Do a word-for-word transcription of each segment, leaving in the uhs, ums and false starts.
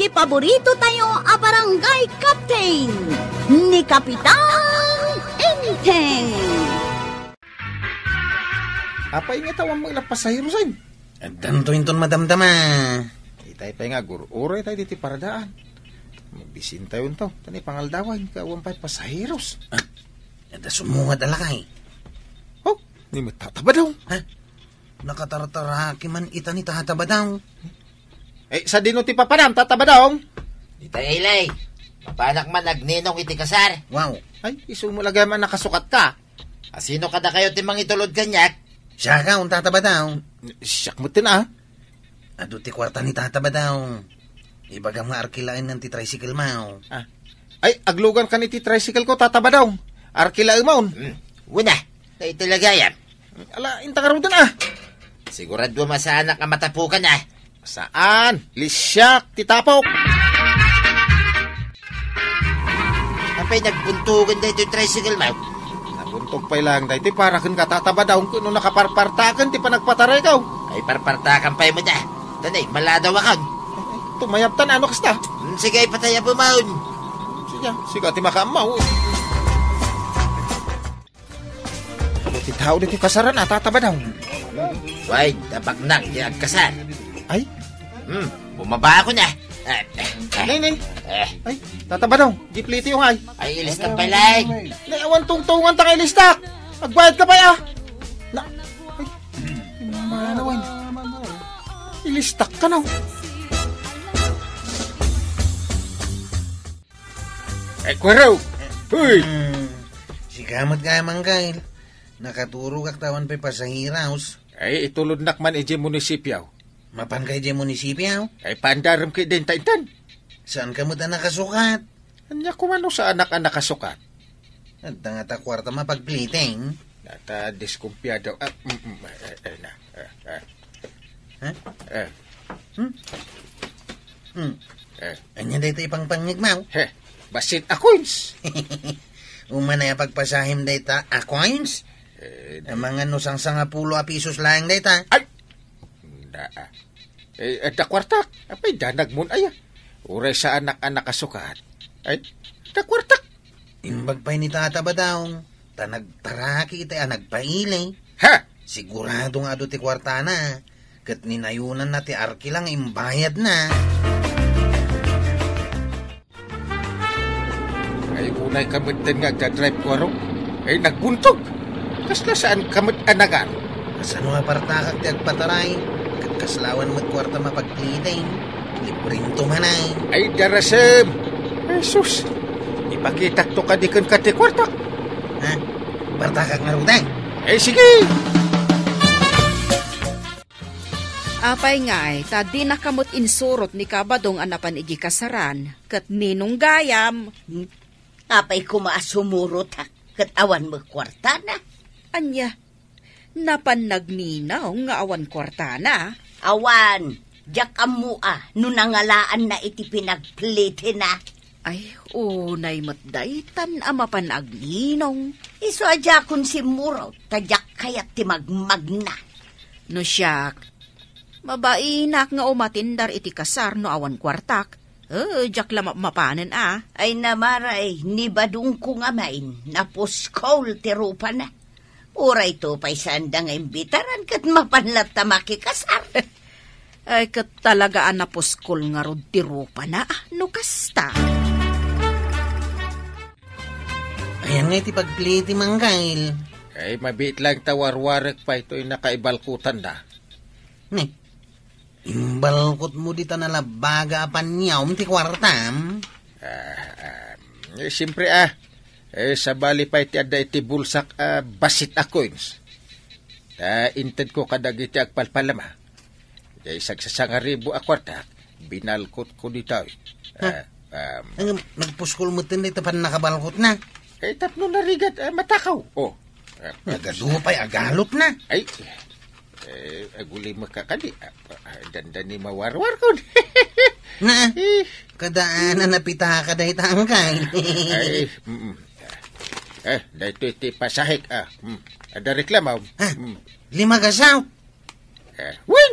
Paborito tayo a barangay captain, ni Kapitan Enteng. Apay nga awan met la pasaheros, ay? Addanto inton madamdama. Itay pay nga agur-uray tayo diti paradaan. Mabisin tayo nto, ta ni pangaldawan, ket awan pay pasaheros. Ah, adda sumungad a lakay. Oh, ni met Tata Badong. Ha? Nakatartaraki man ita ni Tata Badong. Eh, sadino ti papanam, Tata Badong? Itay, Ilay. Mapanak man agninong iti kasar. Wow. Ay, isu met la gayam a nakasukat ka. Asino kadakayo ti mangitulod kaniak? Siak, Tata Badong. Siak met ten, ah. Adu ti kuarta ni Tata Badong. Ibagam nga arkilaennan ti tricycle mo. Ah. Ay, aglugan kan iti tricycle ko, Tata Badong. Arkilaemon. Hmm. Una, dayta la gayam. Ala, inta ngaruden, ah. Sigurado masaanak a matapukan, ah. Saan? Lisiak ti tapok. Apay nagbuntogen daytoy tricycle mo? Nabuntog pay laeng daytoy para ken ka, Tata Badong, ket no nakaparpartaken ti panagpatarayko. Ay, parpartakan pay met, ah. Tanay, maladaw akon. Tumayabtan, ano kasta? Hmm, sige, patayabemon. Sige, sige, ti makaammo. Ano ti tao ditoy kasaran, a, Tata Badong? Wen, tabagnak ti agkasar. Ay? Hmm, bumaba ako na. Eh, eh, eh. Nay, nay. Eh. Ay, Tata Badong, gipliti yung ay. Ay, ilistak pay laeng. Nay, awan tungtungan ta nga ilistak. Agbayad ka pay, ah. Na, ay, manawan. Ilistak ka, no? Ay, kuwaraw! Hoy! Hmm. Sika met gayam, Angkel. Nakaturogak ta awan pay pasaheros. Ay, itulodnak man idiay munisipyo. Mapan ka idiay munisipyo? Ay, paandarem ket denta intan. Saan ka met a nakasukat? Ania koma no saanak a nakasukat? Adda ngata kuarta mapagpliting. Nata, diskumpiado. Ah, mm, mm, eh, eh, na, eh, eh. Ha? Eh. Hmm? Hmm. Eh. Ania dayta ipangpangngeg mo? He, bassit a coins. Umanay a pagpasahem dayta a coins? Eh, amangan no sangsangapulo a pisos laeng dayta. Ay! Da, ah. Eh, adda kuartak. Apay, danagmon aya. Uray saanak a nakasukat. Ay, adda kuartak. Imbag pay ni Tata Badong, ta nagtaraki iti a nagpaili. Ha? Sigurado nga adu ti kuartana, ket ninayonanna ti arkila nga imbayadna. Ay, unay ka metten nga agdadrive, kuwaro. Ay, nagbuntog. Kasla saan ka met a nagan? Kasano a partakak ti agpataray? Ket kasla awan met kuarta mapagpliting. Librem to man ay. Ay, darasem! Ay, sus! Ipakitak to kadi kenka ti kuartak. Ha? Partakak ngaruden? Ay, sige! Apay ngay, ta dinaka met insurot ni Kabadong a napan idiay kasaran, ket ninong gayam? Hmm? Apay koma a sumurot, ha? Ket awan met kuartana? Ania? Napan nagninong nga awan kuartana? Awan. Diak ammo a no nangalaanna iti pinagplitina. Ay, unay met daytan a mapan agninong. Isu a diakon simmurot, ta diak kayat ti magmagna. No siak, mabainak nga umatindar iti kasar no awan kuartak. Eh, diak la mapmapanen a. Ay, namaray, ni Badongko ngamin, napuskol ti rupana. Uray to pay saanda nga imbitaran ket mapan latta makikasar. Ay, ket talaga a napuskol ngarud ti rupana, ah, no kasta. Ayan nga iti pagpili ti manggail. Ay, mabiit lang ta warwarek pay toy nakaibalkutan da. Ni, imbalkot mo dita nalabaga a paniawm ti kuartam? Ah, ah, eh, siyempre, ah. Eh, sabali pay ti adda iti bulsak a bassit a coins. Ta intedko kadagiti agpalpalama. Jay sagsasangaribu a kuarta, binalkotko ditoy. Ha? Ah, um, Ang nagpuskol mo tin dito pan nakabalkot na. Eh, tapno narigat, eh, matakaw. Oh. Ah, nagadu pay agalot na. Ay, eh, aguli mo ka kadi. Ah, ah, dandani mawarwar ko. Na, eh, kadaan na napita ka dahil tangkay. Ay, mm, mm. Eh, dahil ito iti pasahik, ah. Mm. Ada reklamo. Ha? Mm. Lima ka south. Eh, wen!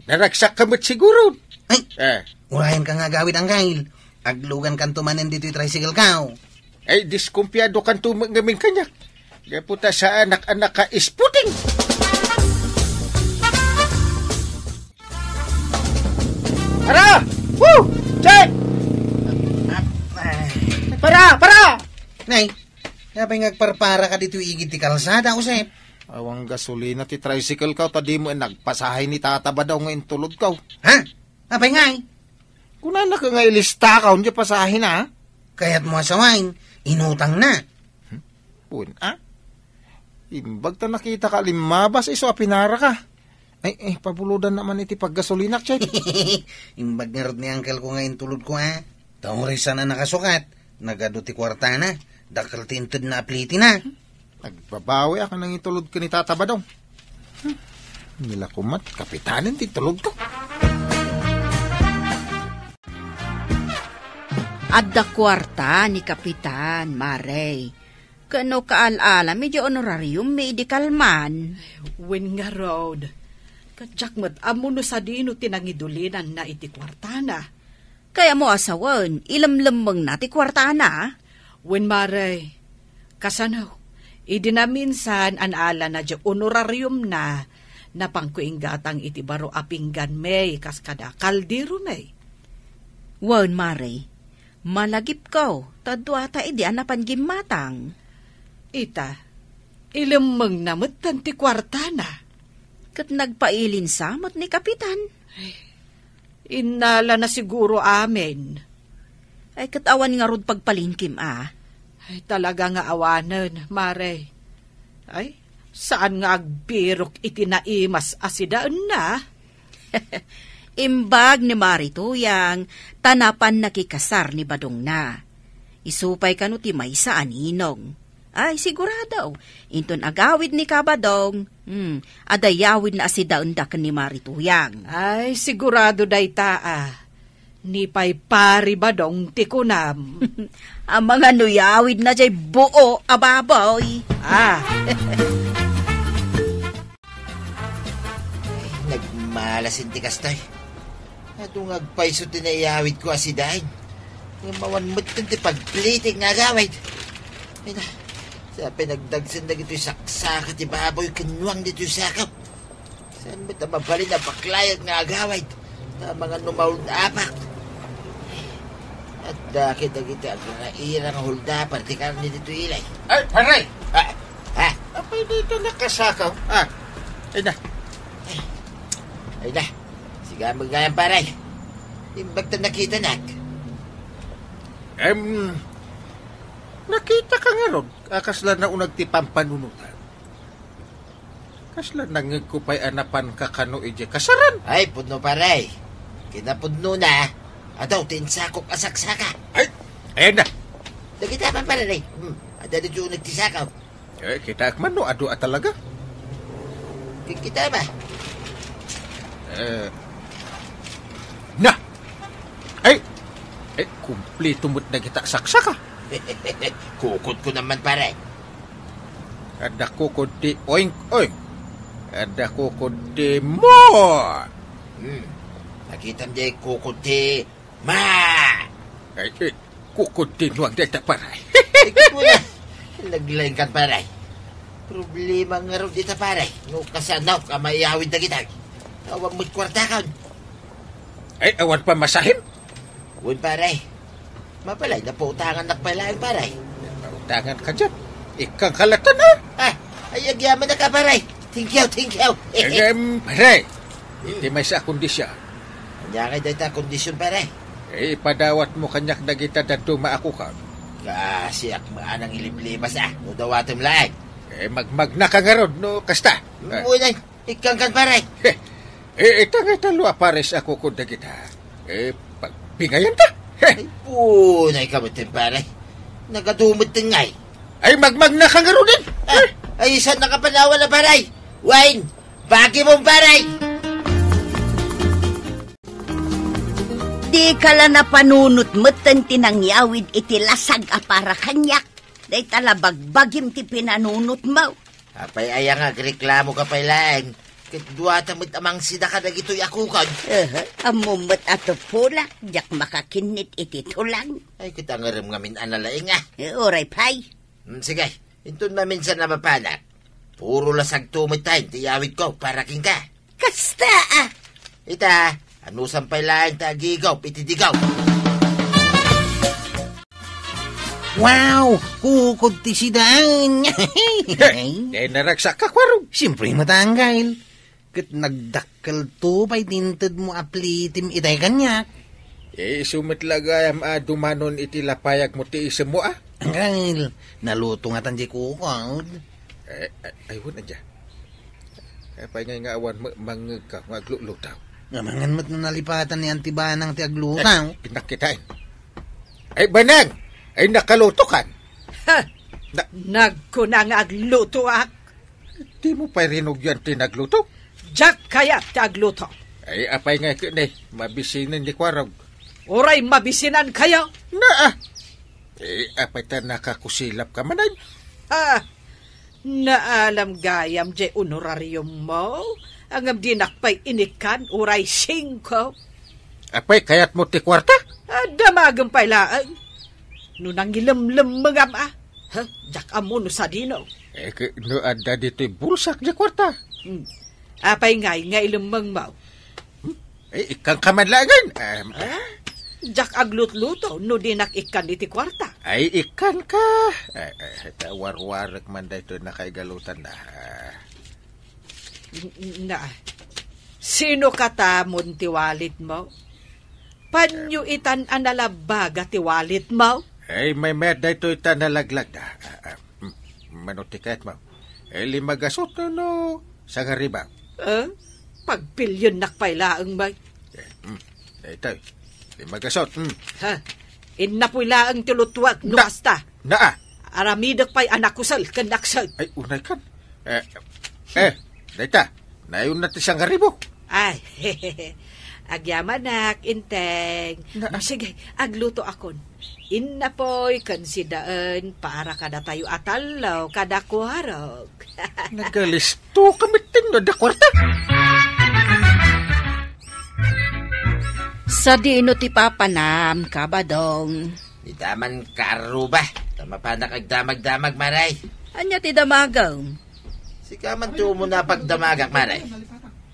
Naragsak ka met siguro. Ay, Eh. urayan ka nga agawid, Angkel. Aglugan kanto manen ditoy tricycle ka, oh. Ay, diskumpiado kanto met ngamin kaniak. Gapu ta saanak a naka-isputing. Para! Woo! Check! Para! Para! Nay, apay nga agparpara ka ditoy igid ti kalsada, Josep? Awan gasolina ti tricycle ko, ta dimo nagpasahe ni Tata Badong nga intulod ko. Ha? Apay ngay? Kunana ka nga ilista ka, unja pasahe na, ha? Kayat mo asawain, inutang na. Hmm? Pun, ah? Imbag ta nakita ka limmabas, isu a pinara ka. Ay, eh, pabulodan naman iti paggasolinak, Chet. Imbag ngarud ni uncle ko nga intulod ko, ah. Taurisan a nakasukat, nagadu ti kuartana, dakkel ti inted na apliti na. Nagbabawi ako nang itulod ko ni Tata Badong. Hmm. Nila kumat, kapitanen ti tulod ko. Adda kuarta ni Kapitan, Mare. Kano kaal-ala mi di honorarium mi idi kalman? Wen ngarud, kadiak met ammo no sadino ti nangidulinanna iti kuartana. Kayatmo a sawen, ilemlemmengna ti kuartana? Wen, Mare. Kasano, idi naminsan a naalana di honorariumna, napanko inggatang iti baro a pinggan mi kas kada kaldero mi. Wen, Mare. Malagipko, ta duata idi a napan gimmatang. Ita, ilemmengna metten ti kuartana. Ket nagpailinsa met ni Kapitan. Ay, innalana siguro amin. Ay, ket awan ngarud pagpalingkim a. Ay, talaga nga awanen, Mare. Ay, saan nga agbirok iti naimas a sidaenna? Imbag ni Mari Tuyang, ta napan nakikasar ni Badongna. Isu pay kano ti maysa a ninong. Ay, sigurado, inton agawid ni Kabadong, hmm, adda yawidna a sidaenda ken ni Mari Tuyang. Ay, sigurado dayta a. Ni pay Pari Badong ti kunam. Amangan no yawidna jay buo a baboy. Ah. Nagmalas ti kastoy. Adu nga agpayso ti naiyawidko a sidaen. Ngem awan metten ti pagplitik nga agawid. Ay na, sa pinagdagsen dagitoy saksaka ti baboy ken nuang ditoy sakop. Saan met a mabalin a baklayak nga agawid? Ta amangan no mauldapak. Adda ket dagiti agraira nga huldaper ti karne ditoy ilay. Ay, pare! Ah, ah. Apay dito nakasakaw? Ah, ay na. Ay na. Siga, magayam, pare. Imbag ta nakitanak. Em, nakita ka ngarud, a kasla naunag ti pampanunotan. Kasla nangngegko pay a napan ka kano idiay kasaran. Ay, pudno, pare. Kinapudnona, adu ti insakok a saksaka. Ay, ayan na. Dagita man, pare. Hmm, adda ditoy uneg ti sakaw. Eh, kitaek man no adu a talaga. Kikita ba? Eh, na! Ay! Ay, kumplito met dagita saksaka. Kukodko naman, pare. Adda kukod ti oink, oink. Adda kukod ti mo. Hmm. Nakitam di kukod ti ma. Ay, eh, kukod ti nuang dayta, pare. Ikot mo na. Naglaingkan, pare. Problema ngarud dita, pare. No kasano ka maiyawid dagita. Awan met kuartakon. Ay, awan pamasahim? Wen, pare. Mapalay, napautangan nak pay laeng, pare. Nautangan ka dyan. Ikang kalatan, ha? Ah, ay, agyaman na ka, pare. Thank you, thank you. Em, pare. Hmm. Iti maysa a kondisyon. Ania ngay dayta a kondisyon, pare? Eh, ipadawat mo kaniak dagita dadduma a kukod. Kasiak maanang iliblibas, ah. No dawatem laeng. Eh, magmagna ka ngarud, no kasta. Ah. Uy, nay. Ikkan kan, pare. Eh, ita nga talo a pares a kukod dagita. Eh, pagbingayan ta. Ay, punay ka met, pare. Nagadumet ngay. Ay, magmagna ka ngaruden. Ah, ay, saan nakapanawan na, pare? Wine, bagi mo, pare. Di ka la napanunot metten ti nangyawid iti lasag a para kaniak. Dayta la bagbagim ti pinanunotmo. Apay aya nga agreklamo ka pay laeng? Ket duata met a mangsida kadagitoy a kukod. Aha, ammom met a tupulak, diak makakinnit iti tulang. Ay, ket angerem ngamin a nalaing, a. Eh, uray pay. Hmm, sige, inton maminsan a mapanak, puro lasagto met tayen ti iyawidko para kenka. Kasta, a. Ita, anusam pay laeng ta agigop iti digaw. Wow! Kukod ti sidaen! Hey, naragsak ka, Kuarog. Siyempre, matanggal. Ket nagdakkelto pay ti intedmo a plitim itay kaniak. Eh, isu met la gayam a dumanon iti lapayagmo ti isemmo, a? Anggal, naluto ngatan diay kukod. Eh, ay, ay, wen, adda. Apay ngay nga awan ma-, mangngegka nga aglutluto? Amangan met no nalipatan ni Auntie Banang ti agluto. Eh, pinakkitaan. Ay, Banang! Ay, nakalutokan! Ha! Na- Nagkuna nga aglutoak. Dimo pay rinugyan ti nagluto? Diak kayat ti agluto. Ay, apay nga ket ni, mabisinen ni Kuarog. Uray mabisinankayo. Naa! Eh, apay ta nakakusilap ka manen? Ah, naalam gayam diay honorariummo, ngem dinak pay inikkan uray singko. Apay, kayatmo ti kuarta? Ah, damagem pay laeng. No nangilemlemmengam, a. Ha? Diak ammo no sadino. Eh, ke-, no adda ditoy bulsak diay kuarta? Hmm. Apay ngay nga ilemmengmo? Hmm? Eh, ikkanka man laengen. Em, Ah? Diak aglutluto no dinak ikkan iti kuarta. Ay, ikkanka. Eh, eh, ta warwarek man daytoy nakaigalutan na. Ah. N-, na, sino katamon ti walletmo? Panyo itan a nalabaga ti walletmo? Ay, maymayat daytoy ta nalaglagda. Ah, ah, mm, mano ti kayatmo? Eh, lima gasot no sangaribu? Eh, pagpiliennak pay laeng, bay. Eh, mm, daytoy. Lima gasot, mm. Ha? Innapoy laeng ti lutuak no Na-, kasta. Naa. Aramidek pay a nakusel ken naksel. Ay, unay kan. Eh, eh, dayta, nayon na ti sangaribu. Ay, agyamanak, Inteng. Na- Sige, aglutoakon. Innapoy ken sidaen para kadatayo a tallo kada kuarog. Nagalisto ka met no adda kuarta. Sadino ti papanam, Kabadong? Dita man kaarruba, ta mapanak agdamagdamag, Maray. Ania ti damagem? Sika man ti umuna a pagdamagak, Maray.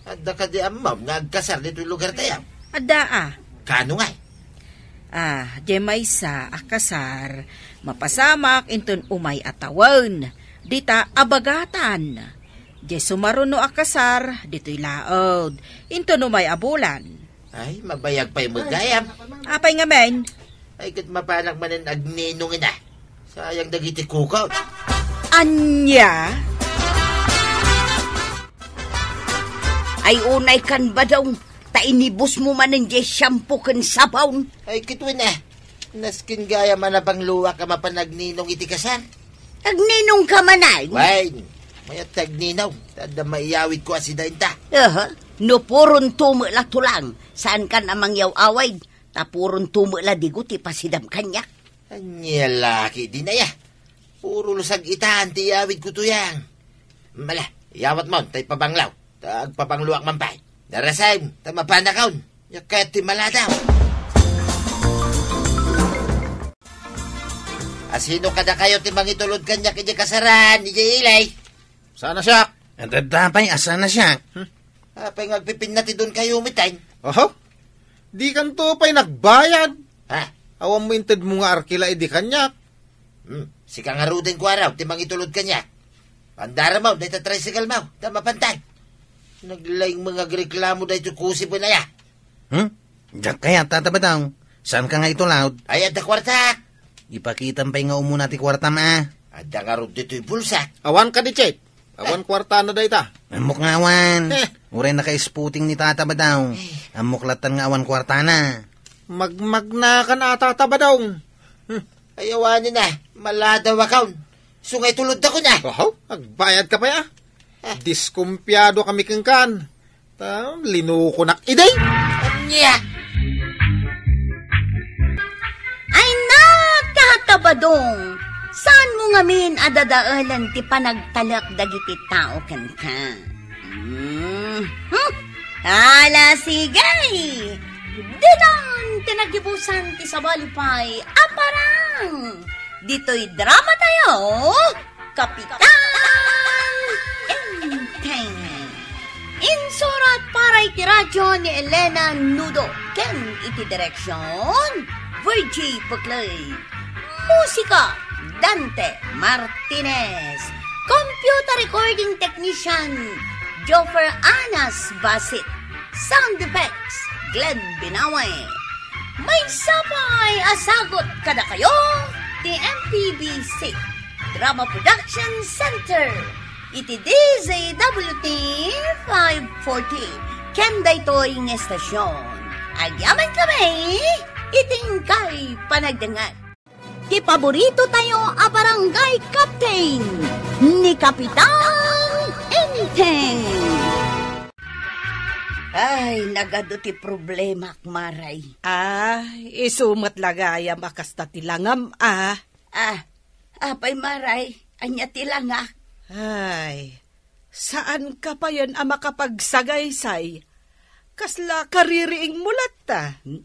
Adda kadi ammom nga agkasar ditoy lugartayo? Adda a. Kaano ngay? Ah, diay maysa a kasar, mapasamak inton umay a tawen, dita a bagatan. Diay sumaruno a kasar, ditoy laud, inton umay a bulan. Ay, mabayag pay met gayam. Apay ngamin? Ay, ket mapanak manen agninong ina. Sayang dagiti kukaw. Ania? Ay, unay kan, Badong, ta inibusmo manen diay shampoo ken sabon. Ay, ket wen, a. Nasken gayam a napangluak a mapan agninong iti kasar. Agninong ka manen? Wen, mayat ti agninong, ta adda maiyawidko a sidaenta. Aha. No puron tumo la tulang, saan kan a mangyaw-awid, ta puron tumo la digo ti pasidam kaniak. Ania la ketdin aya? Puro lusag itan ti iyawidko tuyang. Mala, iyawatmon, ta ipabanglaw. Ta agpabangloak man pay. Narasem, ta mapanakon. Nia kayat ti maladaw. Asino kadakayo ti mangitulod kaniak idiay kasaran, idiay ili? Saan a siak? Adda pay a saan a siak. Hmm? Apay nga agpipinna ti donkayo metten? Oho. Dikanto pay nagbayad. Ha? Awan mo intedmo nga arkila idi kaniak. Hmm, sika ngaruden, Kuarog, ti mangitulod kaniak. Pandaramaw dayta tricycle mo, ta mapantag. Naglaing nga agreklamo daytoy kusip wen aya. Hmm? Diak kayat, Tata Badong. Saan ka nga itulod? Ay, adda kuartak. Ipakitam pay nga umuna ti kuartam, a. Adda ngarud ditoy bulsak. Awan kadi, Chief? Awan kuartana dayta. Ammok nga awan. Eh. Uray naka-isputing ni Tata Badong. Eh. Ammok lattan nga awan kuartana. Magmagnakan a, Tata Badong. Hmm. Ay, awanen a, maladaw akon. Isu nga itulodakon a. Oho, agbayad ka pay a. Eh. Diskumpiado kami kenkan. Ta, linukonak idi. Ania? Ay, nakatabadong! Saanmo ngamin a dadaelen ti panagtalek dagiti tao kenka? Hmm. Hmm? Ala, sige! Ditan ti naggibusan ti sabali pay a parang! Ditoy drama tayo, Kapitan Enteng. Insurat para iti radyo ni Elena Nudo ken iti direksyon, Virgie Puclay. Musika, Dante Martinez. Computer recording technician, Joffer Anas Basit. Sound effects, Glenn Binawe. Maysa pay a sagut kadakayo ti M P B C Drama Production Center iti D Z W T five forty. Ken daytoy nga estasyon, agyamankami iti inkay panagdengngeg. Ti paborito tayo a barangay captain, ni Kapitan Enteng. Ay, nagadu ti problemak, Maray. Ah, isu met la gayam a kasta ti langam, ah. Ah, apay, Maray, ania ti langak? Ay, saanka payen a makapagsagaysay. Kasla kaririingmo latta. Hmm?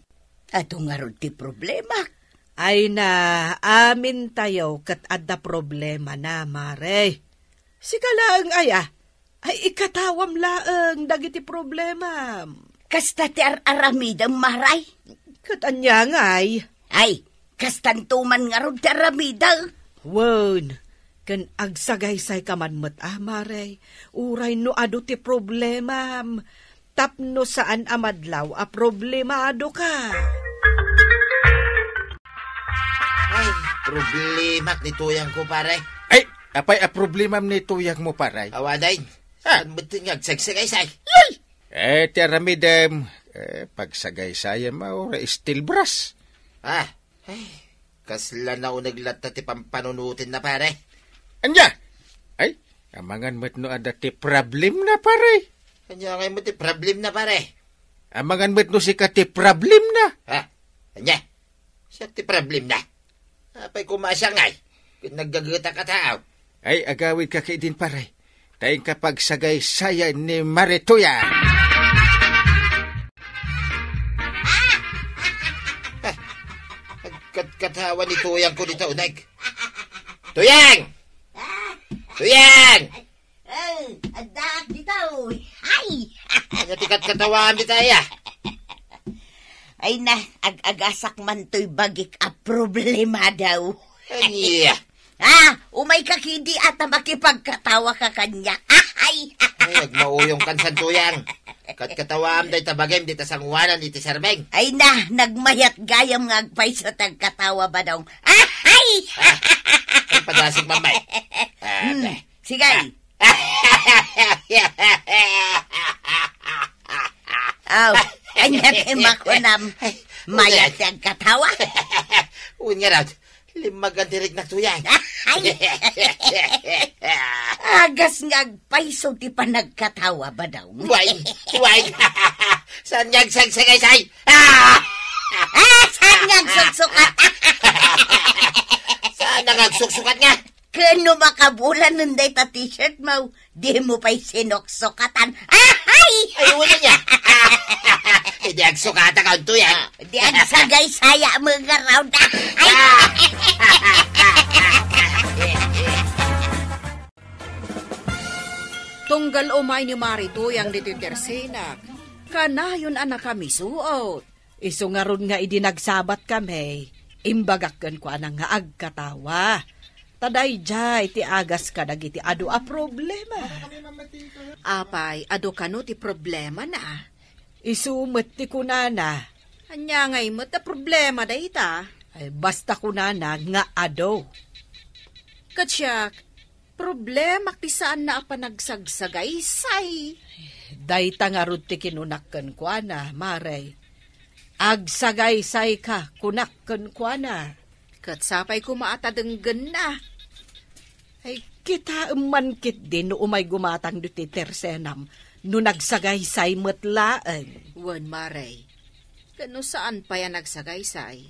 Adu ngarud ti problemak. Ay na, amintayo ket adda problemana, Mare. Sika laeng aya, ay ikatawam laeng dagiti problemam. Kasta ti ar-aramidem, Maray? Ket ania ngay? Ay, kastanto man ngarud ti aramidek. Wen, ken agsagaysayka man met, a, Mare, uray no adu ti problemam. Tapno saan a madlaw a problemadoka. Ay, problemak ni tuyangko, pare. Ay, apay a problemam ni tuyangmo, pare? Awanen, ah, saan met nga agsagaysagaysay? Yay! Eh, ti aramidem, eh, pagsagaysayem, ah, uray steel brush. Ah, Ay, kasla nauneg latta ti pampanunotenna, pare. Ania? Ay, amangan met no adda ti problemna, pare. Ania ngay met ti problemna, pare? Amangan met no sika ti problemna. Ha? Ania? Siak ti problemna? Apay koma a siak ngay? Ket naggagetak a tao. Ay, agawidka ketdin, pare. Ta inka pagsagaysayan ni Mare Tuyang. Agkatkatawa ni Tuyang ko dita uneg. Tuyang! Tuyang! Eh, addaak dita, uy. Ay! Ania ti katkatawaam dita, aya? Ay na, ag-agasak man toy bagik a problema daw. Ania? Ah, umayka ketdi a ta makipagkatawaka kaniak. Ay! Ay, agmauyongkan san, Tuyang. Katkatawaam dayta bagim dita sangoanan iti serming. Ay na, nagmayat gayam nga agpayso ti agkatawa, Badong. Ay! Ah, ay, padasig, Mamay. Ah, Hmm, be. Sige. Ah. Aw, ania ti makunam? Ay, mayat ti agkatawa? Wen ngarud, limmagan ti riknak, Tuyang. Ay! Agas nga agpayso ti panagkatawa, Badong. Way, way. Saan nga agsagsagaysay? Ah! Ah, saan nga agsuksukat? Saan nga agsuksukat nga? Ken no makabulanen dayta t-shirt mo, dimo pay sinuksukatan. Ahay! Ay, wala niya. Idi agsukatan ka, Tuyang. Ah, di agsagaysaya mo nga raw da. Ay! Ah! Tunggal umay ni Mare Tuyang ditoy tersenak, kanayon a nakamisuot. Isu ngarud nga idi nagsabat kami, imbagak kenkuana nga agkatawa. Ta daydiay ti agas kadagiti adu a problema. Apay, adu kano ti problemana? Isu met ti kunana. Ania ngay met a problema dayta? Ay, basta kunana nga adu. Ket siak, problemak ti saanna a panagsagsagaysay. Dayta ngarud ti kinunak kenkuana, Mare. Agsagaysayka, kunak kenkuana. Ket sapay koma a ta denggenna. Ay, kitaem man ketdi no umay gumatang ditoy tersenam, no nagsagaysay met laeng. Wen, Mare. Ket no saan pay a nagsagaysay?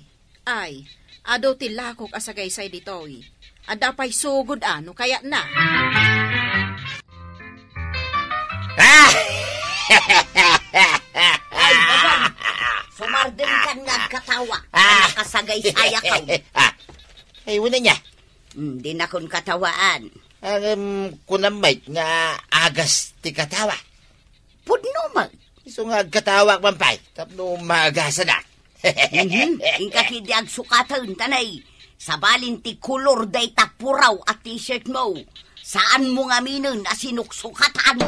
Ay, adu ti lakok a sagaysay ditoy. Adda pay sugod a no kayatna. Ah! Ardengkan nga agkatawa. Ah. Nakasagaysayakaw. Ah. Ay, wala niya. Hmm, dinakon katawaan. Ngem, kunam met nga agas ti katawa. Pudno met. Isu nga agkatawak man pay, tapno maagasanak. Mhm. Inka ketdi agsukaten, tanay. Sabalin ti kolor dayta puraw a t-shirt mo. Saanmo ngaminen a sinuksukatan.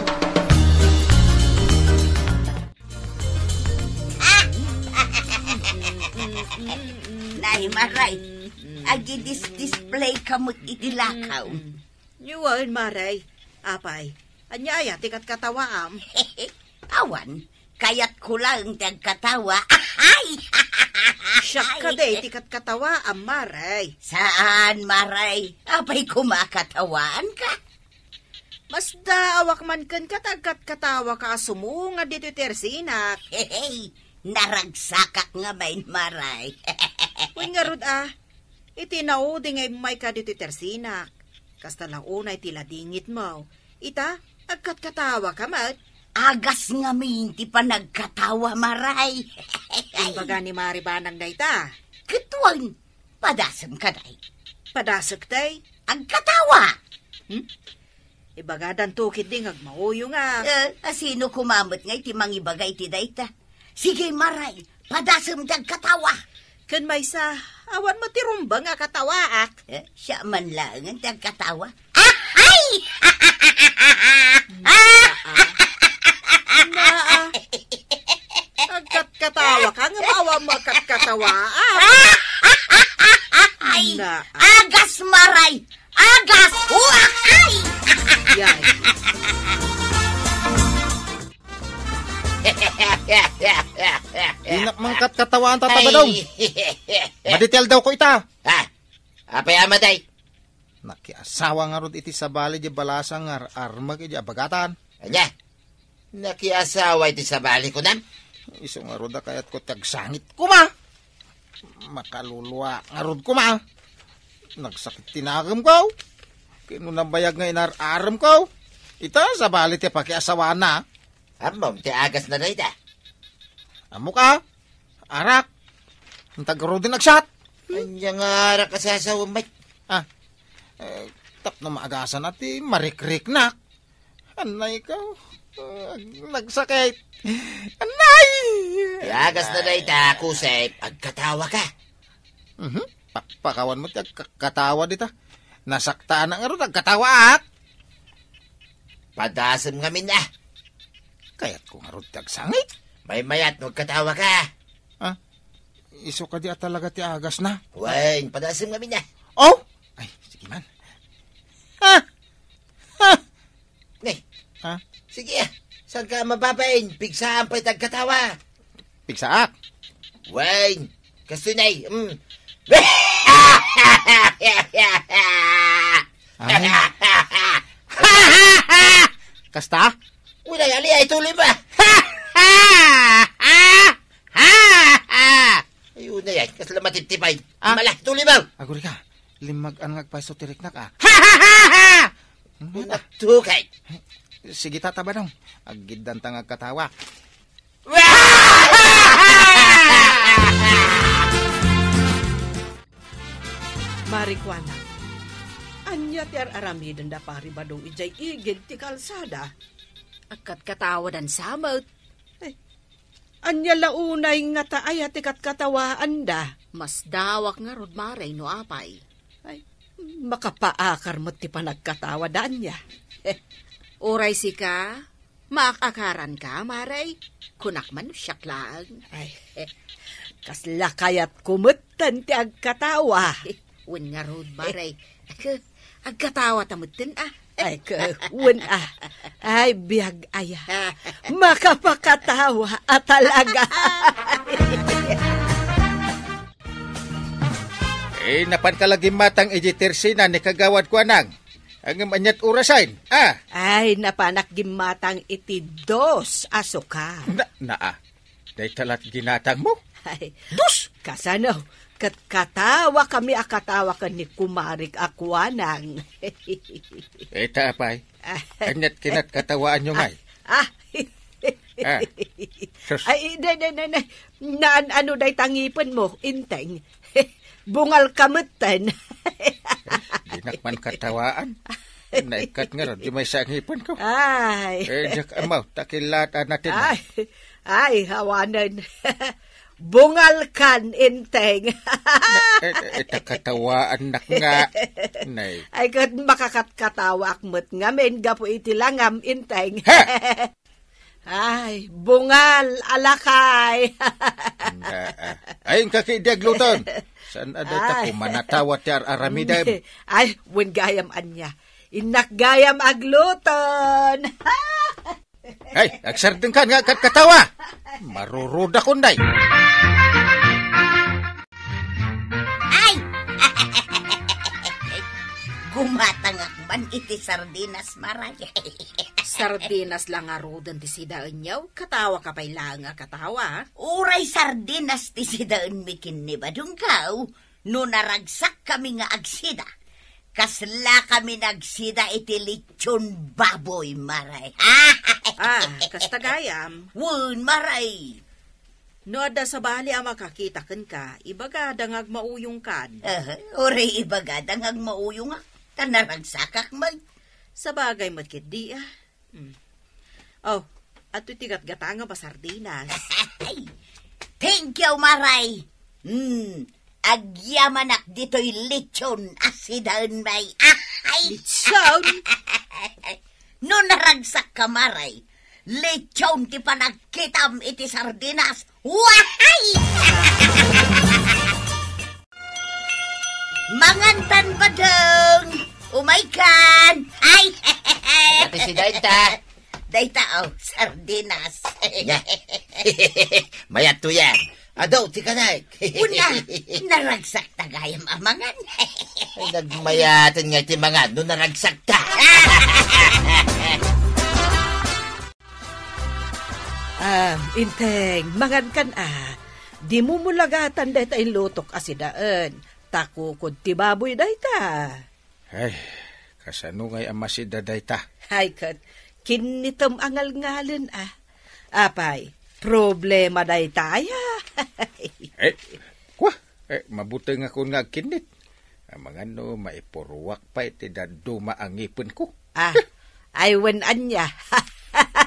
Nay, Maray, agidis-display ka met iti lakaw. Wen, Maray. Apay, ania aya ti katkatawaam? Awan, kayatko laeng ti agkatawa. Ahay! Siak kadi ti katkatawaam, Maray. Saan, Maray? Apay koma a katawaanka? Masdaawak man kenka ta agkatkatawaka a sumungad ditoy tersinak. Hehey, naragsakak ngamin, Maray. Wen ngarud a, iti naudi nga immayka ditoy tersinak, kasta la unay ti ladingitmo. Ita, agkatkatawaka met. Agas ngamin ti panagkatawa, Maray. Imbaga ni Mari Banang dayta. Ket wen, padasem kadi. Padasek, tay? Agkatawa! Hmm? Ibagadanto ketdi nga agmauyo nga. Eh, asino koma met ngay ti mangibaga iti dayta? Sige, Maray, padasem ti agkatawa. Ken maysa, awan met ti rumbeng a katawaak. Eh, siak man laengen ti agkatawa. Ahay! Naa. Naa. Agkatkatawa ka, nga maawa mo agkatkatawa, ah. Ay, Naa. Agas, Maray! Agas! Huwakay! Yay. Dinak man katkatawaan, Tata Badong. Ay. Madi ti aldawko ita. Ha? Apay a madi? Nakiasawa ngarud iti sabali di balasang nga ar-armek iti abagatan. Ania? Nakiasawa iti sabali, kunam? Isu ngarud a kayatko ti agsangit koma. Makaluluak ngarud koma. Nagsakit ti nakemko. Ken no nabayag nga inar-aremko, ita sabali ti pakiasawaanna. Ammom ti agasna dayta? Ammok a, arak. Inta ngaruden agsat. Ania nga arak a sasawem met? Ah, eh, tapno maagasan a ti marikriknak. Anay ko. Ah, nagsakit. Anay! Ti agasna dayta, Kusep, agkatawa ka. Mhm. Pakpakawan mo ti agkatawa dita. Nasaktanak ngarud agkatawaak. Padasem ngamin a. Kayatko ngarud ti agsangit. Maymayat no agkatawa ka. Ah, isu kadi a talaga ti agasna? Wen, padasem ngamin a. Oh! Ay, sige man. Ha? Ha? Ne. Ha? Sige, ah. Saan ka mababain? Pigsaan pay ti agkatawa. Pigsaak. Wen, kastoy nay. Mm. Ay. Kasta? Wen, ay, ali, ay, tuloy ba? Ayun na yan, kasla matiptipay. Ah. Mala, tuloy ba? Aguri ka. Limmagan nga agpayso ti riknak, ah. Ha, ha, ha, ha! Ano na? Tugay. Sige, Tata Badong. Aggiddanta nga agkatawa. Mari kuana, ania ti ar-aramiden da Pari Badong idiay igid ti kalsada? Agkatkatawadan sa met. Ay, Ania la unay ngata aya ti katkatawaanda? Masdaawak ngarud, Mare, no apay. Ay, makapaakar met ti panagkatawa da ania. Uray sika, maak-akaranka, Mare. Kunak man no siak laeng. Ay, kasla kayatko metten ti agkatawa. Wen ngarud, Mare. Agkatawa ta metten, ah. Ay, ka, wen, ah. Ay, biag aya. Makapakatawa a talaga. Eh, napanka la gimmatang iti tersina ni Kagawad Kuanang. Ngem aniat orasen, ah? Ay, napanak gimmatang iti dos a suka. Na, naa. Dayta lat ginatangmo? Ay, dos! Kasano? Ket katawa kami a katawa ken ni Kumarik a Kuanang. Eta, apay. Aniat kinatkatawaanyo ngay? Ah, Ah, sus. Ay, ne, ne, ne, ne. Naan-ano dayta ngipenmo, Enteng? Bungalka metten. Dinak man katawaan. Naikkat ngarud, di maysa a ngipenko. Ay. Eh, diak ammo, ta kilaat a natin. Ay, ay, awanen. Bungalkan, Enteng. Eh, eh, ta katawaannak nga. Nay. Ay, ket makakatkatawaak met ngamin gapu iti langam, Enteng. Ha? Ay, bungal, alakay. Nga, ah. Ay, inka ketdi agluton. Saan a dayta Ay. Kumanatawa ti ar-aramidem? Ay, wen gayam ania. Innak gayam agluton. Ay, agsardengkan nga agkatkatawa. Marurudak unday. Ay! Gumatangak man iti sardinas, Maray. Sardinas la ngaruden ti sidaenyo? Katawaka pay laeng a katawa. Uray sardinas ti sidaenmi ken ni Badongko, no naragsakkami nga agsida, kaslakami nagsida iti lechon baboy, Maray. Ah, kasta gayam. Wen, Maray. No adda sabali a makakita kenka, ibagada nga agmauyongkan. Aha, uray ibagada nga agmauyongak, ta naragsakak met. Sabagay met ketdi, ah. Hmm. Oh, adtoy ti gatgatangam a sardinas. Ay, thank you, Maray. Hmm, agyamanak ditoy lechon a sidaenmi. Ay! Lechon? No naragsakka, Maray, lechon ti panagkitam iti sardinas. Wahay! Mangantan, Badong! Umaykan! Ay! Ania ti sidaenta? Dayta, oh, sardinas. Ania? Mayatto yan. Adu, ti kanek. Una, naragsakta gayam a mangan. Ay, nagmayaten nga iti mangan, no naragsakta. Ah, Enteng, mangankan a. Dimo mulagatan dayta inlutok a sidaen. Ta kukod ti baboy dayta. Ay, kasano ngay a masida dayta? Ay, ket, kinnitem a ngalngalen a. Apay, problema dayta aya. Eh, kwa, eh, mabutengakon nga agkinnit. Amangan no maipuruak pay ti dadduma a ngipenko. Ah, ay wen ania.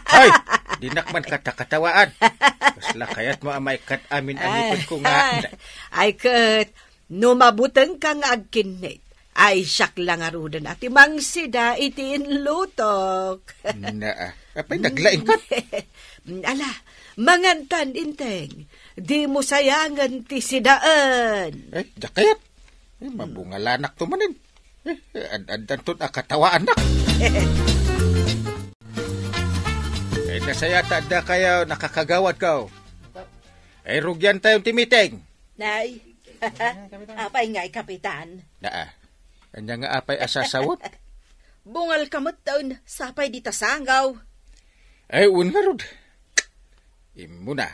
Ay, dinak man katakatawaan. Kasla kayatmo a maikkat amin a ngipenko nga. Ay, ket, no mabutengka nga agkinnit, ay siak la ngaruden a ti mangsida iti inlutok. Naa, apay naglaingkat? Ala, mangantan, Enteng. Dimo sayangen ti sidaen. Ay, diak kayat. Eh, mabungalanakto manen. Eh, ad-addanton a katawaannak. Eh, nasaya ta addakayo, nakakagawadko. Eh, rugiantayon ti meeting. Nay, apay ngay, Kapitan? Naa. Ania nga apay a sasawem? Bungalka metten, sapay dita sangaw. Ay, wen ngarud. Immuna,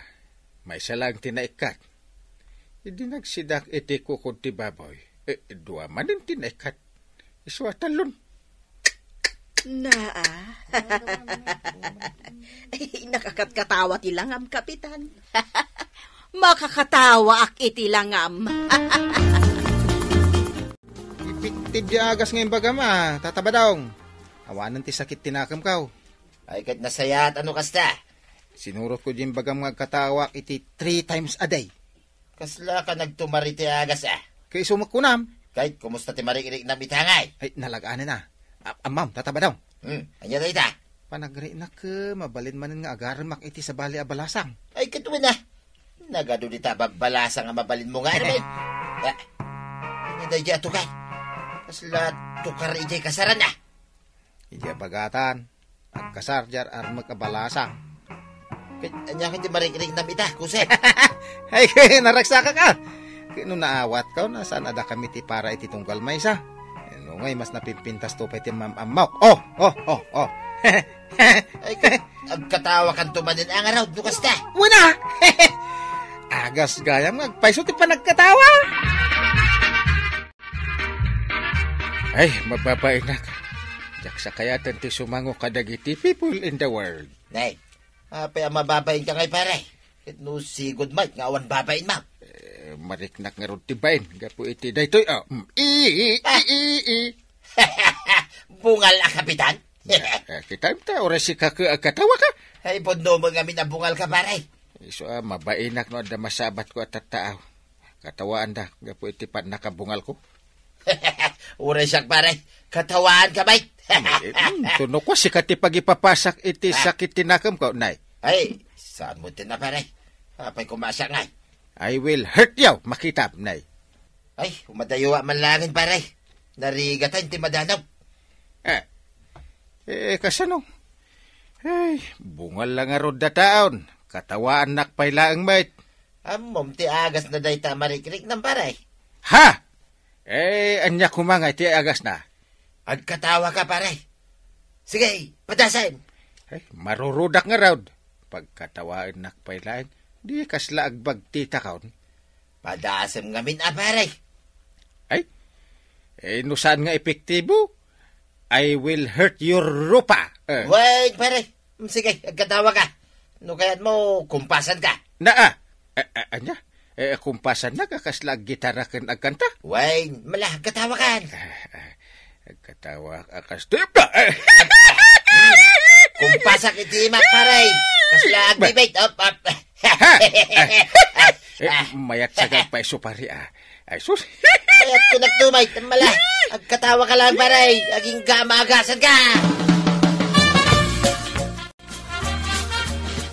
maysa laeng ti naikkat. Idi nagsidak iti kukod ti baboy, eh, dua manen ti naikkat. Isu a tallon. Naa. Ay, nakakatkatawa ti langam, Kapitan. Makakatawaak iti langam. Ipitib ti agas nga imbagam a, Tata Badong. Awanen ti sakit ti nakemko. Ay, ket nasayaat a no kasta. Sinurotko diay imbagam nga agkatawaak iti three times a day. Kasla ka nagtumar iti agas a? Ket isu met kunam. Ket kumusta ti mariknam ita ngay? Ay, nalaganen a. A-, ammom, Tata Badong. Hmm, ania dayta? Panagriknak, eh, mabalin manen nga agaremak iti sabali a balasang. Ay, ket wen a. Nagadu dita a babbalasang a mabalinmo nga, ano, eh? Ah, ania daydiay a tukar? Kasla tukar idiay kasaran a? Idiay bagatan. Agkasar diay ar-armek a balasang. Ket ania ket ti mariknam ita, Jose? Ay, naragsakak a. Ket no naawatko, no saan a dakami ti para iti tunggal maysa. No ngay, mas napimpintasto pay ti mam-ammok. Oh, oh, oh, oh. Ay, ket agkatawakanto manen a ngarud, no kasta? Wen a! Agas gayam nga agpayso ti panagkatawa. Ay, mababainak. Diak sakayaten ti sumango kadagiti people in the world. Nay, Apay a mababain ka ngay, pare? Ket no sigud met nga awan babain mo. Eh, mariknak ngarud ti bain gapu iti daytoy, ah. Mm. I, i, i, Ah. i, i. Bungal a kapitan? Eh, eh, kitaem ta, uray sika ket agkatawa ka. Ay, pudno mo ngamin a bungal ka, pare. Isu a, mabainak no adda masabatko a tattaaw. Katawaanda gapu iti pannakabungalko. Uray siak, pare. Katawaan ka, bay. Eh, mm, tuno ko, sika ti pagipapasak iti Ah. sakit ti nakemko, nay. Ay, saan mo ti na, pare? Apay ko masak ngay? I will hurt you, makitam, nay. Ay, umadayo man langin, pare. Narigatan ti madanag. Eh, eh, kasano? Ay, bungal lang ngarud dataon. Katawaannak pay laeng met. Ammom ti agasna dayta a marikrik nan, pare. Ha? Eh, ania koma nga iti agasna? Agkatawa ka, pare. Sige, padasem. Ay, marurudak ngarud. Pagkatawaennak pay laeng, di kasla agbagtitakon. Padasem ngamin a, pare. Ay, eh, no saan nga epektibo, I will hurt your rupa. Eh. Wait, pare. Mm, sige, agkatawa ka. No kayat mo, kumpasan ka. Na, ah. Eh, eh, ania? Eh, kumpasan na, kasla aggitara ken agkanta? Wait, mala, agkatawa kan. Eh, eh, agkatawa, akas, eh. Kumpasak iti imak, pare. Kasla agbibit. Up, up. Ha? Eh, eh, mayat sa gagpay supari, ah. Ay, sus. Mayat ko nagtumay, tambala. Agkatawa ka lang, pare. Aging gamaagasan ka.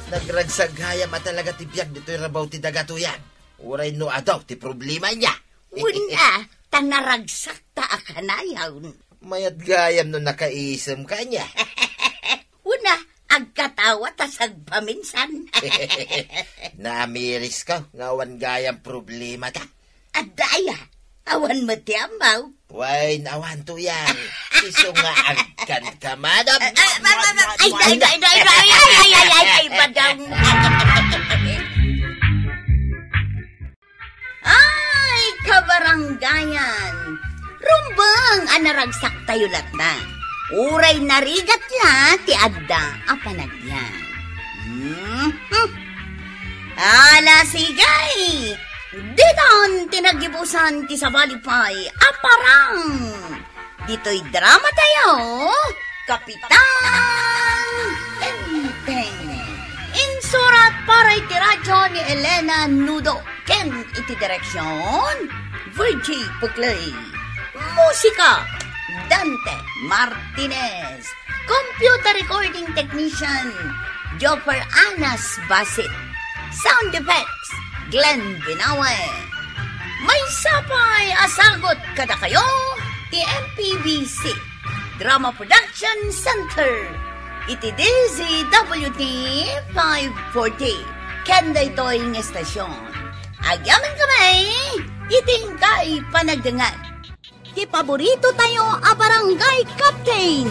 Nagragsagayam a talaga ti biag ditoy rabaw ti daga, tuyang. Uray no adu ti problema niya. Una, ta naragsak ta a kanayon. Mayat gayam no nakaisem ka niya. Una, agkatawa ta sagpaminsan. Naamiris ka nga awan gayam problema ta. Adda aya, awan met ti ammaw. Wen, awan to yan. Isu nga agkan ka, madam. Ay, ay, ay, ay, ay, ay, ay, ay, ay, ay, ay, madam. Ay, kabaranggayan! Rumbeng a naragsak tayo latna. Uray narigat la ti adda a panagbiag. Mhm. Ala, sige! Ditan ti naggibusan ti sabali pay a parang. Ditoy drama tayo, Kapitan Enteng. Insurat para iti radyo ni Elena Nudo ken iti direksyon, Virgie Puclay. Musika, Dante Martinez. Computer recording technician, Joffer Anas Basit. Sound effects, Glenn Binawe. Maysa pay a sagut kadakayo ti M P B C Drama Production Center iti D Z W T five forty. Ken daytoy nga estasyon, agyaman kami iti inkay panagdengngeg. Ti paborito tayo a barangay captain,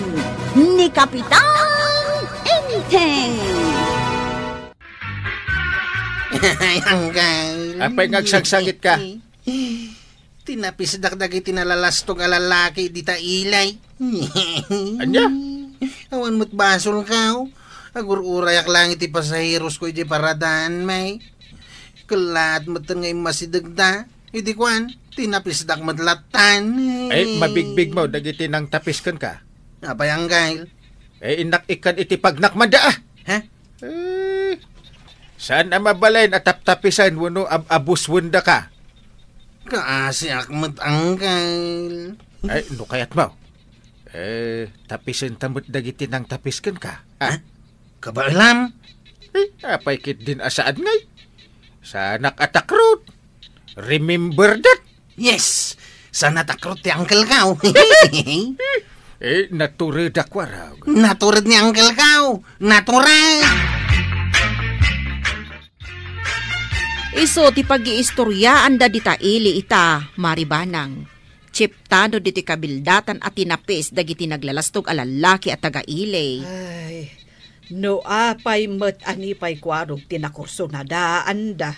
ni Kapitan Enteng. Ay, Uncle. Apay nga agsangsangit ka? Tinapisdak dagiti nalalastog a lalaki dita ilay. Ania? Awan met basol ka, oh. Agur-urayak lang iti pasaheros ko iti paradaan, may. Kellaat metten nga immasidegda. Iti kuan, tinapisdak met lattan. Ay, mabigbig mo dagiti nangtapis kenka. Apay, Uncle? Eh, innak ikkan iti pagnakmada, ah. Ha? Eh, saan a mabalin a taptapisen wenno ab-, abuswendaka? Kaasiak met, Uncle. Ay, no kayat mo. Eh, tapisen ta met dagiti nangtapis kenka. Ah? Ha? Kabaelam? Eh, apay ketdin a saan ngay? Saanak a takrot. Remember that. Yes, saan a takrot ti uncle ko. Eh, naturedak warag. Natured ni uncle ko. Natured. Isu ti pagiistoriaanda dita ili ita, Mari Banang. Chiptano ditoy kabildatan a tinapis dagiti naglalastog a lallaki a taga-ili. Ay, no apay met a ni pay kuarog ti nakursonadaanda.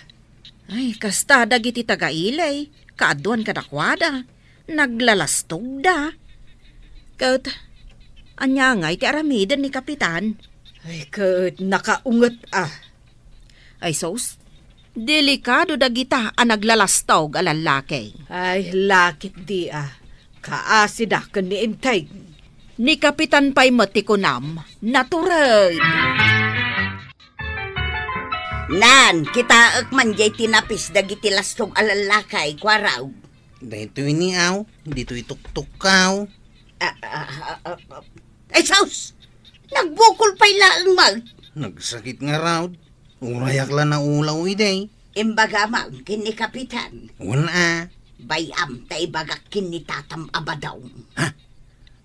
Ay, kasta dagiti taga-ili, kaaduan kadakuada, naglalastogda. Ket, ania ngay ti aramiden ni Kapitan? Ay, ket nakaunget a. Ay sus, delikado dagita a naglalastog a lallaki. Ay, lakit di a. Kaasida ken ni Enteng. Ni Kapitan pay met ti kunam, natured. Nan, kitaek man jay tinapis dagiti lastog a lallaki, Kuarog. Daytoy ni aw, ditoy tuktukkaw. Ah, ah, ah, ah, ah. Ay, sus! Nagbukol pay laeng met. Nagsakit ngarud. Urayak la naulaw idi. Imbaga man ken ni Kapitan. Wen a. Bay-am ta ibagak ken ni Tatam a Badong. Ha?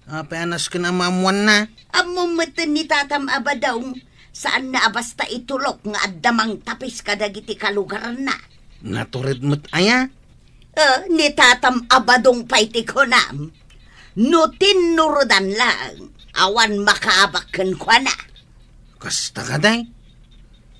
Apay a nasken a maammoanna? Ammom met ni Tatam a Badong, saanna a basta itulok nga adda mangtapis kadagiti kalugaranna. Natured met aya? Eh, ni Tatam a Badong pay ti kunam. No tinnuredan laeng, awan makaabak kenkuana. Kasta kadi?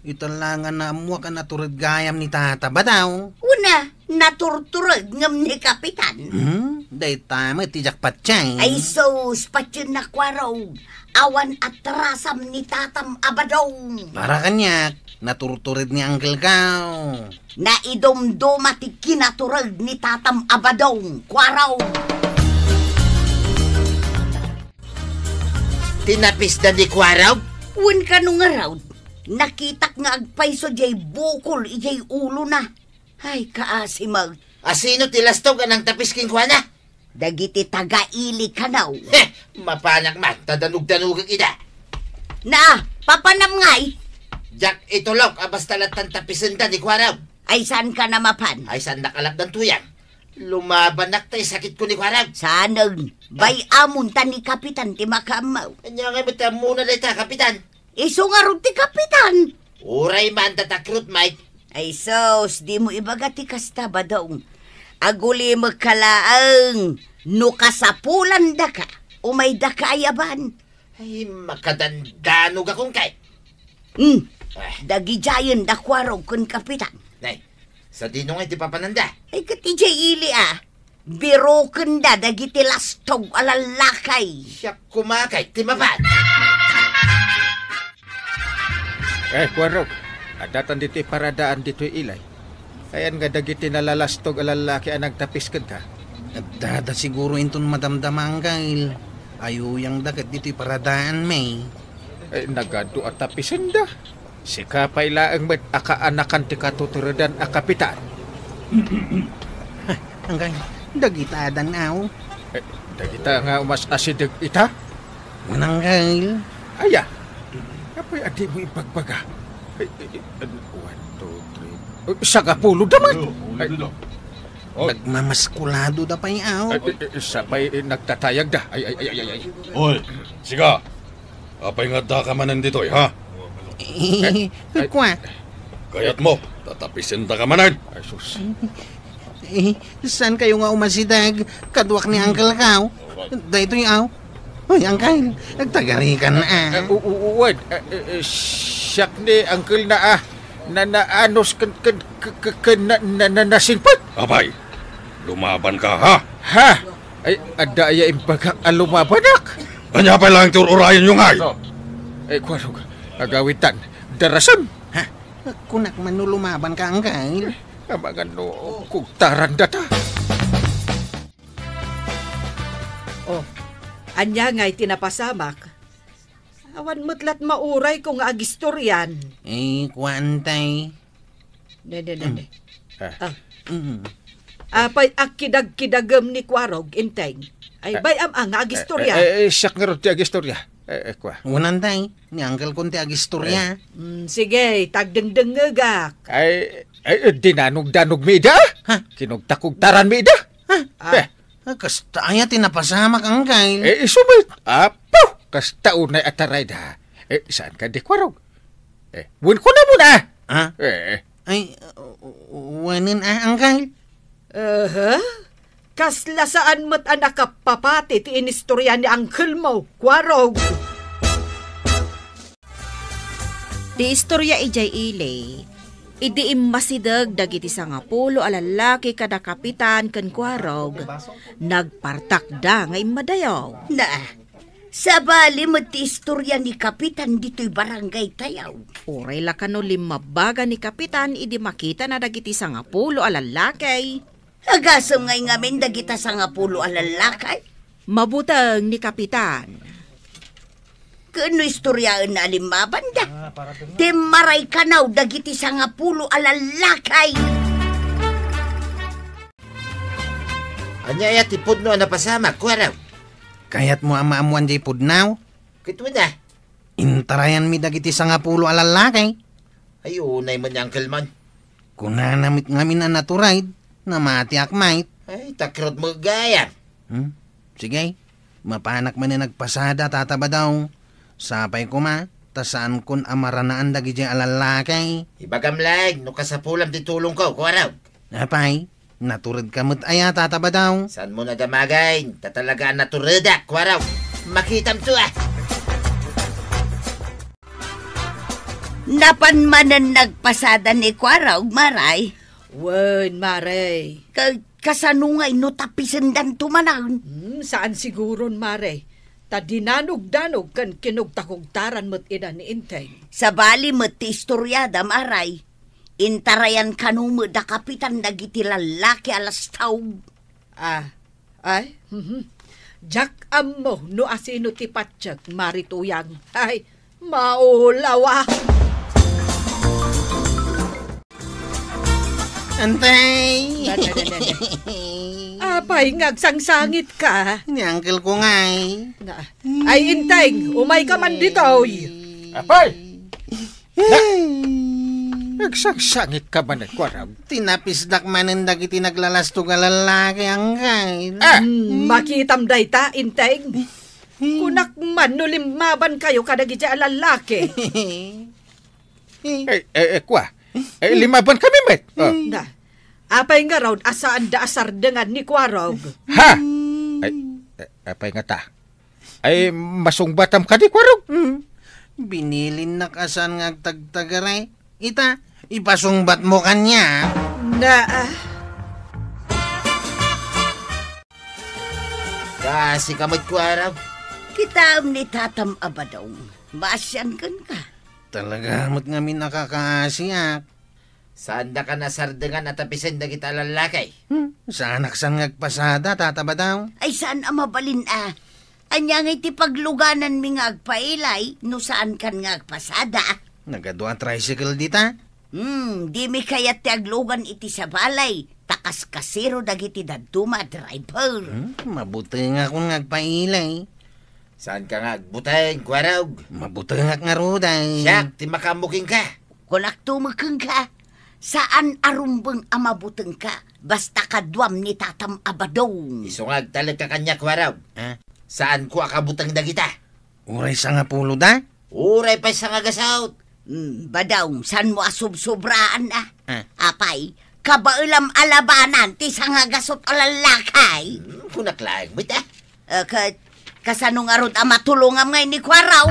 Ita la nga naammoak a natured gayam ni Tata Badong. Wen a, naturtured ngem ni Kapitan. Hmm? Dayta met ti diak patien. Ay sus, patienna, Kuarog. Awan atrasam ni Tatam a Badong. Para kaniak, naturtured ni Uncle Gaw. Naidumduma ti kinatured ni Tatam a Badong, Kuarog. Tinapisda ni Kuarog? Wen kano ngarud, nakitak nga agpayso jay bukol ijay ulona. Ay, kaasi met. Asino ti lastog a nangtapis kenkuana? Dagiti taga-ili kano. Heh! Mapanak man, ta danugdanugek ida. Na, papanam ngay? Diak itulok a basta lattan tapisenda ni Kuarog. Ay, saanka a mapan? Ay, saannak a lapdan tuyang. Lumabanak ta isakitko ni Kuarog. Saanen, bay-amon ta ni Kapitan ti makaammo. Ania ngay met ti ammona dayta, Kapitan? Isu ngarud ti Kapitan. Uray man ta takrut, Mike. Ay sus, dimo ibaga ti kasta, Badong. Agulimekka laeng no kasapulandaka, umaydaka a yaban. Ay, makadandanogakon kay. Hmm. Ah. Dagidiayen da Kuarog ken Kapitan. Nay, sadino ngay ti papananda? Ay, ket idiay ili a. Birukenda dagiti lastog a lallaki. Siak koma kay ti mapan. Eh, Kuarog, addatan ditoy paradaan ditoy ilay. Ayan nga dagiti nalalastog a lallaki a nagtapis kenka? Addada siguro inton madamdama, Uncle. Ayuyangda ket ditoy paradaanmi. Eh, nagadu a tapisenda. Sika pay laeng met a kaanakan ti katuturedan a Kapitan. Angkay, dagita adan aw? Eh, dagita nga umas-asideg ita? Mananggel. Aya, apay a dimo ibagbaga? Eh, eh, eh, one, two, three. Eh, sangapulo da man. Ay, nagmamaskulado da pay aw. Eh, eh, eh, sabay, eh, nagtatayag da. Ay, ay, ay, ay, ay, ay. Oy, sika. Apay nga addaka manen ditoy, ha? Eh, kua. Kayatmo, tatapisendaka manen. Ay, sus. Eh, saan kayo nga umasideg? Kaduak ni Uncle Kao. Daytoy aw. Hoy, Uncle, nagtagarikan, ah. Eh, u-, u-, uwan. Eh, eh, eh, siak ni Uncle na, ah. Na, naanos ken, ken, ken, ken, ken na, na, na, nasingpet. Apay, lumabanka, ha? Ha? Ay, adda aya imbagak a lumabanak? Ania pay laeng ti ur-urayenyo ngay? Ay, Kuarog, agawitan, darasem. Ha? Kunak man no lumabanka, Uncle. Amangan no kugtaran data. Oh, ania ngay ti napasamak? Awan met lat maurayko nga agistorian. Eh, kuan tay. Ne, ne, ne, ne. Ah. Ah. Mm. Apay a kidagkidagem ni Kuarog, Enteng? Ay, bay-am a nga agistorya. Eh, eh, eh, siak ngarud ti agistorya. Eh, eh, kua. Unan tay, ni uncle kon ti agistorya. Eh. Mm, sige, tagdengdengngegak. Ay, ay, eh, dinanugdanugmi ida? Ha? Kinugtakugtaranmi ida? Ha? Ah. Eh. Ah, kasta aya ti napasamak, uncle. Eh, isu met. Apo, kasta unay a tarayda. Eh, saan kadi, Kuarog? Eh, wen kunamon a? Ha? Eh, eh. Ay, uh, wenen a, uncle? Aha. Kasla saan met a nakapapati ti inistorya ni uncle mo, Kuarog. Ti istorya idiay ili, idi immasideg dagiti sangapulo a lallaki kada Kapitan ken Kuarog, nagpartakda nga immadayo. Na, Sabali met ti istoria ni Kapitan ditoy barangay tayo. Uray la kano limmabaga ni Kapitan idi makitana dagiti sangapulo a lallaki. Agasem ngay ngamin dagita sangapulo a lallaki? Mabuteng ni Kapitan. Ken no istoriaenna a limmabanda, timmaray kanaw dagiti sangapulo a lallaki. Ania aya ti pudno a napasamak, kuaraw? Kayatmo a maammoan jay pudno? Ket wen a. Intarayanmi dagiti sangapulo a lallaki. Ay, unay met ni Uncle Man. Kunana met ngamin a naturayda, namatiak met. Ay, takrot met gayam. Hmm? Sige, mapanak manen agpasada, Tata Badong. Sapay koma, ta saankon a maranaan dagidiay a lallaki. Ibagam laeng no kasapulam ti tulongko, kuaraw. Apay, naturedka met aya, Tata Badong? Saanmo a damagen, ta talaga a naturedak, kuaraw. Makitam to, ah. Napan manen nagpasada ni Kuaraw, Maray? Wen, Maray. Ka-, kasano ngay no tapisendanto manen? Hmm, saan siguron, Maray. Ta dinanogdanog ken kinugtakugtaran met ida ni Inteng. Sabali met ti istoriada, Maray. Intarayan kano met da Kapitan dagiti lallaki a lastaw. Ah, ay, mhm. Diak ammo no asino ti patiek, Mari Tuyang. Ay, maulawa. Antay! Dada, dada, dada. Apay, nga agsangsangitka? Ni uncle ko ngay. Na, ay, Inteng, umayka man ditoy. Apay! Nagsangsangitka manen, kuaraw? Tinapisdak manen dagiti naglalastog a lallaki, uncle. Ah! Hmm, makitam dayta, Inteng. Kunak man no limmabankayo kadagiti a lallaki. Eh, eh, eh, kua. Eh, limmabankami met. Oh. Na, apay ngarud a saanda a sardengan ni Kuaraw? Ha? Ay, eh, apay ngata? Ay, masungbatam kadi, Kuaraw? Hmm. Binilinnak a saan nga agtagtagari. Ita, ipasungbatmo kaniak. Na, ah. Kaasika met, Kuaraw. Kitaem ni Tatam a Badong. Maasian kenka. Talaga met ngamin a kakaasiak. Saandakan a sardengan a tapisen dagita a lallaki? Hmm, saanak saan nga agpasada, Tata Badong. Ay, saan a mabalin a. Ania ngay ti paglugananmi nga agpailay no saankan nga agpasada? Nagadu a tricycle dita. Hmm, dimi kayat ti aglugan iti sabali, ta kaskasero dagiti dadduma a driver. Hmm, mabutengakon nga agpailay. Saanka nga agbuteng, Kuaraw? Mabutengak ngarud ay. Siak ti makaammo kenka. Kunakto met kenka, saan a rumbeng a mabutengka, basta kaduam ni Tatam a Badong. Isu nga agtalekka kaniak, Kuaraw. Ah? Saanko a kabuteng dagita. Uray sangapulo da? Uray pay sangagasut. Hmm, Badong, saanmo a subsobraan a? Ah. Apay, kabaelam a labanan ti sangagasut a lallaki? Hmm, kunak laeng met a. Eh, ka-, kasano ngarud a matulongam ngay ni Kuaraw?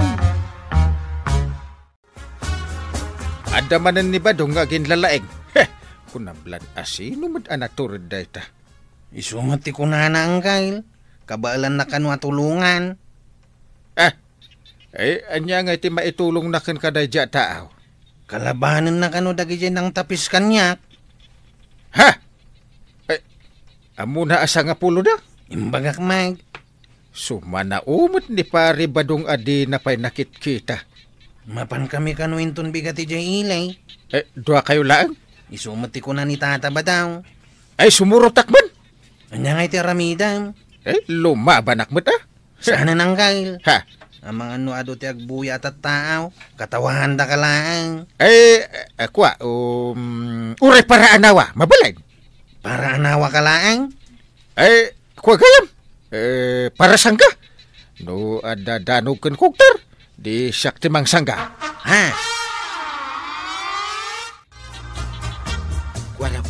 Adda manen ni Badong nga aginlalaing. Heh! Kunam lan asino met a natured dayta. Isu met ti kunana, Anggail. Kabaelanna kano a tulongan. Ah! Eh, ania ngay ti maitulongna kenka daydiay a tao? Kalabanenna kano dagidiay nangtapis kaniak. Ha? Eh, ammona a sangapulo da? Imbagak met. Sumanao met ni Pari Badong a dina pay nakitkita. Mapankami kano inton bigat idiay ili. Eh, duakayo laeng? Isu met ti kuna ni Tata Badong. Ay, sumurotak man. Ania ngay ti aramidem? Eh, lumabanak met a. Saan a nanggail? Ha? Amangan no adu ti agbuya a tattaaw, katawandaka laeng. Eh, eh, kua, um, uray para anawa, mabalin. Para anawa ka laeng? Eh, kua gayam. Eh, para sangga. No adda danog ken kugter, di siak ti mangsangga. Ha? Kuarog,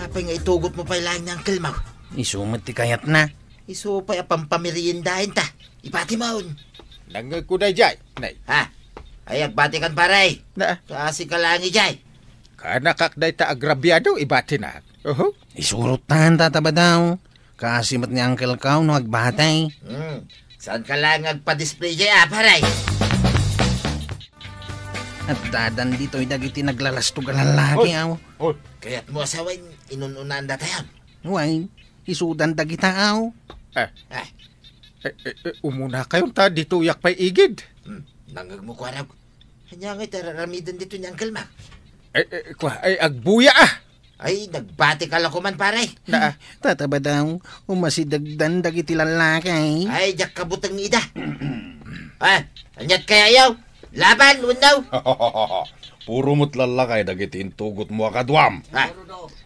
apay nga itugotmo pay laeng ni Uncle Mau? Isu met ti kayatna. Isu pay a pampameriendaenta. Ibatimon. Nangngegko daydiay, nay. Ha? Ay, agbatikan, pare. Na? Kaasika laeng idiay. Kaanakak dayta agrabiado, ibatinak. Oho. Isurot tan, Tata Badong. Kaasi met ni Uncle Mau no agbati. Hmm. Saanka laeng nga agpa-display diay, a, pare? Addadan ditoy dagiti naglalastog a lallaki, Oy! aw. Oy! Kayatmo a sawen, inun-unaanda tayon. Wen, isudan dagita, aw. Eh. Eh. Eh, eh, eh, umunakayon ta, ditoyak pay igid. Hmm, nangngegmo, Kuarog. Ania ngay ti ar-aramiden ditoy ni Uncle Mac? Eh, eh, kua, ay, agbuya, a. Ay, nagbatika la koman, pare. Na, a. Tata Badong, umasidegdan dagiti lallaki. Ay, diak kabuteng ida. Ah, aniat kaya yaw? Laban, wenno? Puro met lallaki dagiti intugotmo a kaduam. Ah.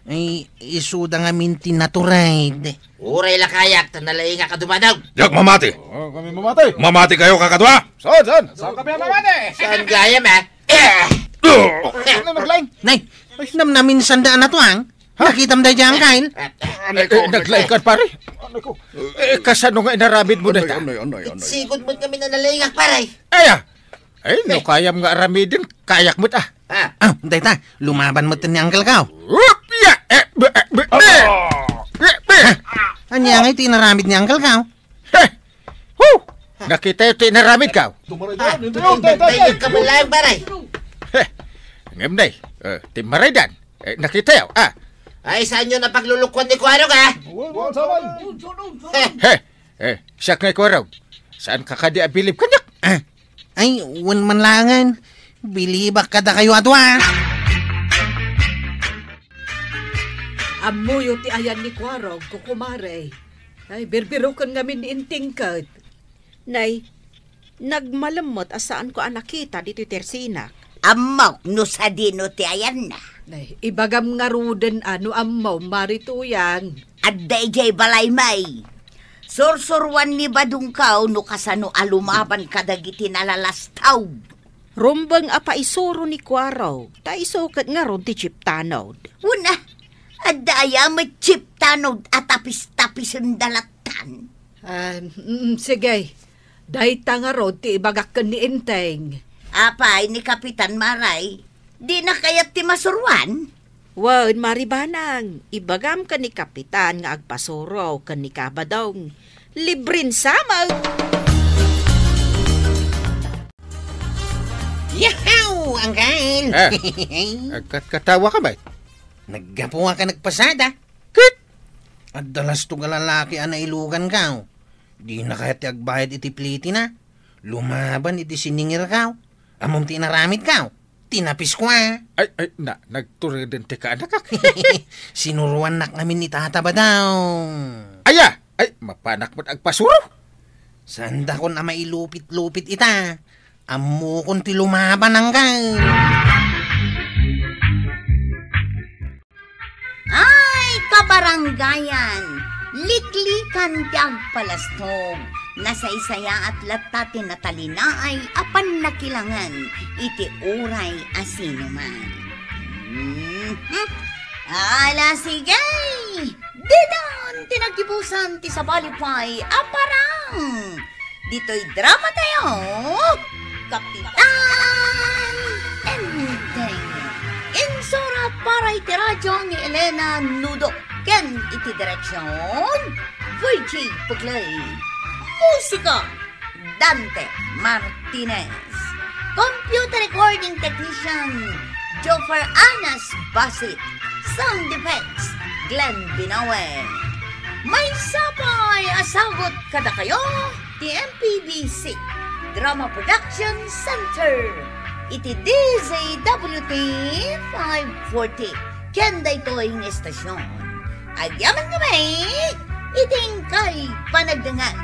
Ay, isuda ngamin ti naturad. Uray la kayak, ta nalaingak a dumadog. Diak mamati. Oh, kami mamati. Mamati kayo, kakadua. Saan, saan? Saan kami mamati? Saan gayam, ah? Ano, naglaing? Nay, namnamin sanda a natuang? Ha? Nakitam daydiay, Uncle? Eh, eh, naglaing ka, pare? Ano ko? Eh, kasano nga inaramidmo dayta? Anay, anay, anay, anay. Sigud met ngamin a nalaingak, pare. Aya! Ay, no kayam nga aramiden, kayak met, a. Ah. Ah, dayta, lumaban met ni Uncle ko. Whoop! Ya! Eh, be, eh, be, eh! Ah! Eh, be! Ania ngay ti inaramid ni Uncle ko? Heh! Hu! Nakitayo ti inaramid ko. Tumaray Ah, tayo, hindi, hindi, hindi, hindi, hindi, hindi, hindi, pare. Heh! Ngem, nay, eh, ti maraydan. Eh, nakitayo, a. Ay, saanyo napaglulukuan ni Kuarog, a? Wala, wala, sabay. Heh! Eh, eh, siak nga Kuarog. Saanka kadi a bilib kaniak? Ah, ay, wen man laengen. Bilibak kadakayo a dua. Ammoyo ti ayan ni Kuarog, kukumare. Ay, birbiroken ngamin ni Inting ket. Nay, nagmalem met a saanko a nakita ditoy tersinak. Ammok no sadino ti ayanna. Nay, ibagam ngaruden a no ammom, Mari Tuyang. Adda idiay balay, May. Sursuroan ni Badongko no kasano a lumaban kadagiti nalalastaw. Rumbeng a paisuro ni Kuarog, ta isu ket ngarud ti jeep tanod. Wen a, adda aya met jeep tanod a tapis-tapisen da lattan? Ah, mm, sige. Dayta ngarud ti ibagak ken ni Enteng. Apay ni Kapitan Maray, dina kayat ti masuroan? Wen, Mari Banang, ibagam ken ni Kapitan nga agpasuro ken ni Kabadong. Libren sa met! Yahoo, Uncle! Ah, agkatkatawa ka met? Naggapuak a nagpasada. Ket? Adda lastog a lalaki a nailuganko. Dina kayat ti agbayad iti plitina. Lumaban iti siningirko. Ammom ti inaramidko? Tinapisko, a. Ay, ay, na, nagtureden ti kaanakak. Sinuroannak ngamin ni Tata Badong. Aya! Ay, mapanak met agpasuro. Saandakon a mailupit-lupit ita. Ammokon ti lumaban, Uncle. Ay, kabarangayan, liklikan ti agpalastog. Nasaysayaat latta ti natalinaay a pannakilangen iti uray a sinuman. Mhm. Ala, sige! Ditan ti naggibusan ti sabali pay a parang. Ditoy drama tayo, Kapitan Enteng. Insurat para iti radyo ni Elena Nudo ken iti direksyon, Virgie Puglay. Musika, Dante Martinez. Computer recording technician, Joffer Anas Basit. Sound effects, Glenn Binawe. Maysa pay a sagut kadakayo ti M P B C Drama Production Center iti D Z W T five forty. Ken daytoy nga istasyon, agyaman kami iti inkay panagdengngeg.